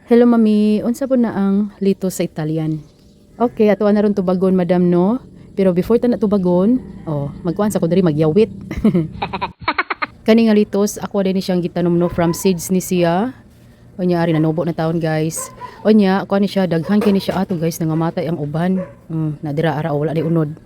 Hello, mami, unsa po na ang lettuce sa Italian? Okay, ato na ron tubagon, madam, no? Pero before ta na tubagon, oh, magkuan sa ko diri, magyawit. Kani nga lettuce, ako din ni siyang gitanom, no, from seeds ni siya. Unya ari nanubo na taon, guys. Unya kuan ni siya, daghan kini siya ato, guys, nangamatay ang uban. Na dira ara, oh, wala di unod.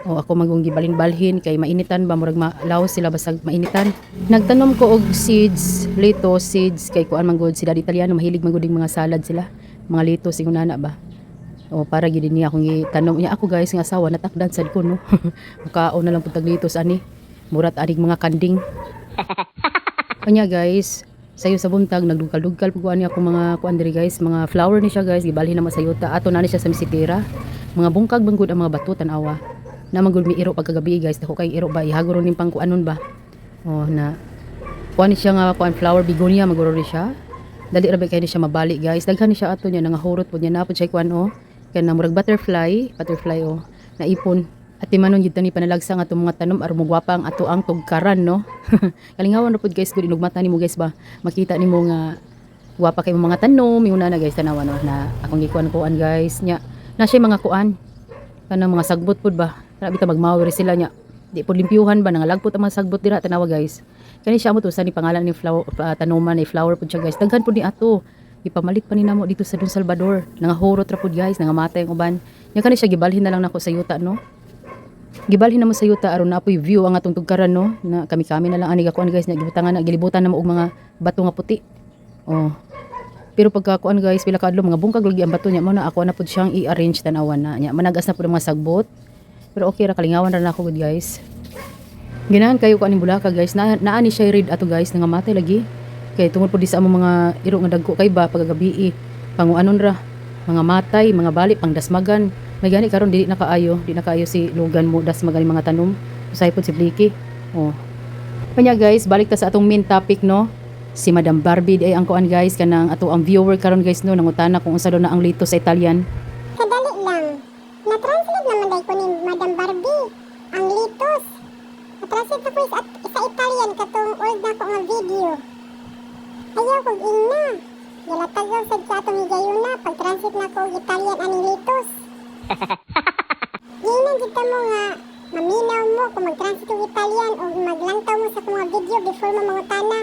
O ako magong gibalin-balhin kay mainitan ba, murag malaos sila basag mainitan. Nagtanom ko og seeds, lettuce seeds, kay kuan man gud si Daddy Italiano, mahilig man gud mga salad sila. Mga lettuce ingon ana ba. O para gid niya akong gitanom niya ako, guys, nga asawa natakdan sad ko, no. Mukaon na lang pud tag lettuce ani. Murat anig mga kanding. Unya guys, sayo sa buntag nagdugkal-dugkal pud ko ani ako mga kuan diri, guys, mga flower ni siya, guys, gibalhin na mo sa yuta. Ato na ni siya sa misitira. Mga bungkag man gud ang mga bato, tan-awa. Na man gud mi iro pagkagabi, guys, dako kay iro ba, ihaguro ning pang kuanon ba. Oh na kuan ni siya nga kuan, flower begonia maguro ni siya. Dali ra ba kay ni siya mabali, guys. Daghan ni siya ato niya, nangahurot pud niya na pud siya kuan, oh. Kana murag butterfly, butterfly, oh. Naipon. At timanon gid ni panalagsa nga atong mga tanom aron mo gwapa ang ato ang tugkaran, no. Kalingawan ra pud, guys, gud inugmata nimo, guys, ba. Makita nimo nga gwapa kay mga tanom, ingon na, guys, tanawa, no, na akong gikuan-kuan, guys, nya. Na siya mga kuan. Kanang mga sagbot pud ba. Kana bitaw magmawer sila nya. Di pud limpyuhan ba, nangalagpot ang mga sagbot dira, tanawa, guys. Kani siya mo to sa ni pangalan ni flower, tanuman ni flower pud siya, guys. Daghan pud ni ato. Ipamalit pa ni namo dito sa Don Salvador. Nangahurot ra pud, guys, nangamatay ang uban. Nya kani siya gibalhin na lang nako sa yuta, no. Gibalhin na mo sa yuta aron na apoy view ang atong tugkaran, no. Na kami-kami na lang ani gakuan, guys, nya gibutangan na, gilibutan na mo og mga bato nga puti. Oh. Pero pagka kuan, guys, pila ka adlaw mga bungkag lagi ang bato niya mo na ako na pud siyang i-arrange, tan-awan na nya. Managas na pud ang mga sagbot. Pero okay ra, kalingawan ra nako gud, guys. Ganahan kayo ko aning bulaka, guys. Na naa ni siya red ato, guys, nangamatay lagi. Kay tungod pud di sa among mga iro nga dagko kay ba pagagabi, panguanon ra mga matay, mga bali pang dasmagan. May gani karon dili na kaayo, di na kaayo si Logan mo dasmagan yung mga tanom. Usahay pud si Bliki. Oh. Kanya guys, balik ta sa atong main topic, no. Si Madam Barbie di ay ang kuan, guys, kanang ato ang viewer karon, guys, no, nangutana kung unsa daw na ang lettuce sa Italian. Kadali lang. Na-translate naman day ko ni Madam Barbie. Ang lettuce. Na-translate na ko sa Italian katong old na ko nga video. Ayaw kog ingna. Gilatagaw sad sa atong higayuna pag-translate na ko og Italian aning lettuce. Giingnan kita mo nga maminaw mo kung mag-translate og Italian o maglantaw mo sa akong mga video before mo mangutana.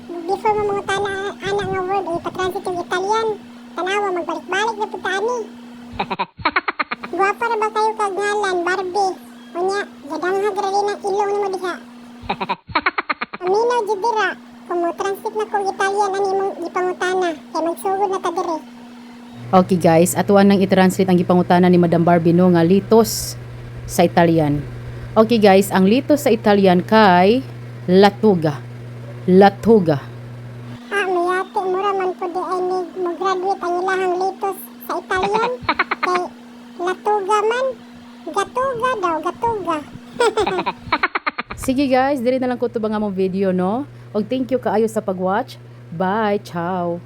Before mo mangutana ana nga word o ipa-translate og Italian. Tanawa, magbalik-balik na pud ta ani. Gwapa ra ba kayo kag ngalan, Barbie? Unya, gadanghag ra rin ang ilong nimo diha. Aminaw jud dira kung mo translate na ko og Italian ani imong gipangutana kay magsugod na ta diri. Okay guys, atuan nang i-translate ang gipangutana ni Madam Barbie, no, nga lettuce sa Italian. Okay guys, ang lettuce sa Italian kay lattuga. Lattuga. Ah, mayati mura man po di ay ni mo graduate ang ilahang lettuce sa Italian kay latuga man. Gatuga daw, gatuga. Sige guys, diri na lang ko tubang among video, no. Og thank you kaayo sa pag-watch. Bye, ciao.